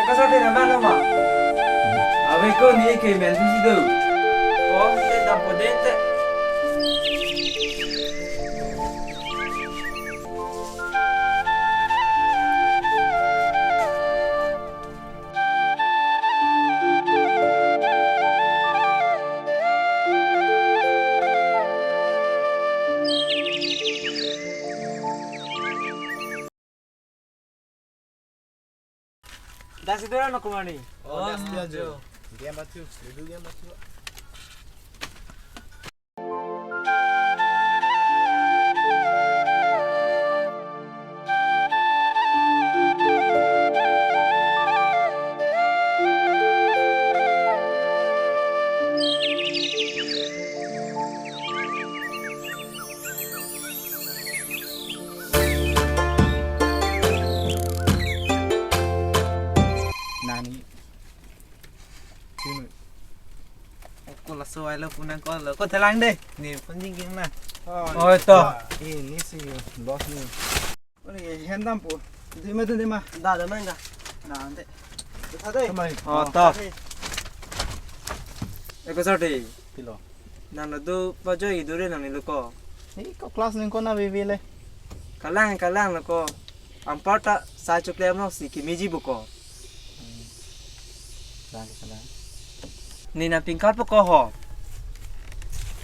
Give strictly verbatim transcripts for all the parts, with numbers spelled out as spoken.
Kasar te nama nama. Ave ko, ne ke men tu si do. Oh, te dampo dente. Das itu ano kumani? Oh, das itu aja. Game apa tuh? Ludo game apa tuh? Nani? Sini. Ako laso ailo punang ko lo. Ko telang deh. Ni punjing king na. Oh, ito. Ini si bos ni. Ore, hem dampo. Dima, dima. Da, da, mangga. Na, ante. Tha dei. Kamai. Oh, to. Eko sorti. Pilo. Nang do pajo idure nang nilo ko. Ni ko class ning ko na veve le. Kalang, kalang lo ko. Ampar ta sa chokle mo si kimeji bo ko. Lang ke salang. Ni na pingkar po ko ho.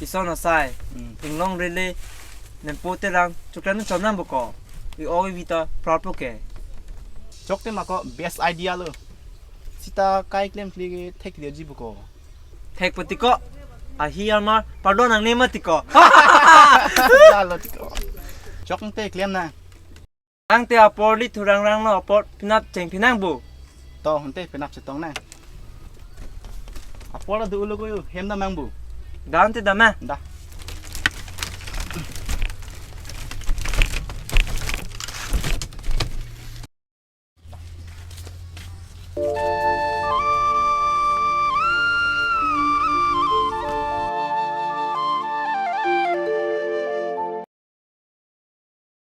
Ison asai. Hmm. Inglong rele. Nempo terang. Chokle nang chom nang bo ko. I o vita praplo ke. Chok te ma ko best idea lo. Sita kai klem kli ke thek dia ji bo ko. Thek pati ko. Ahi amar pardon ang ne mati ko. Lalo ti ko. Chok te klem na. Ang te apor li thurang rang no apor pinap cheng pinang bu. To, hante pinap chetong na. Apor la du ulo ko yu, hem da mang bu. Dan te da ma. Da.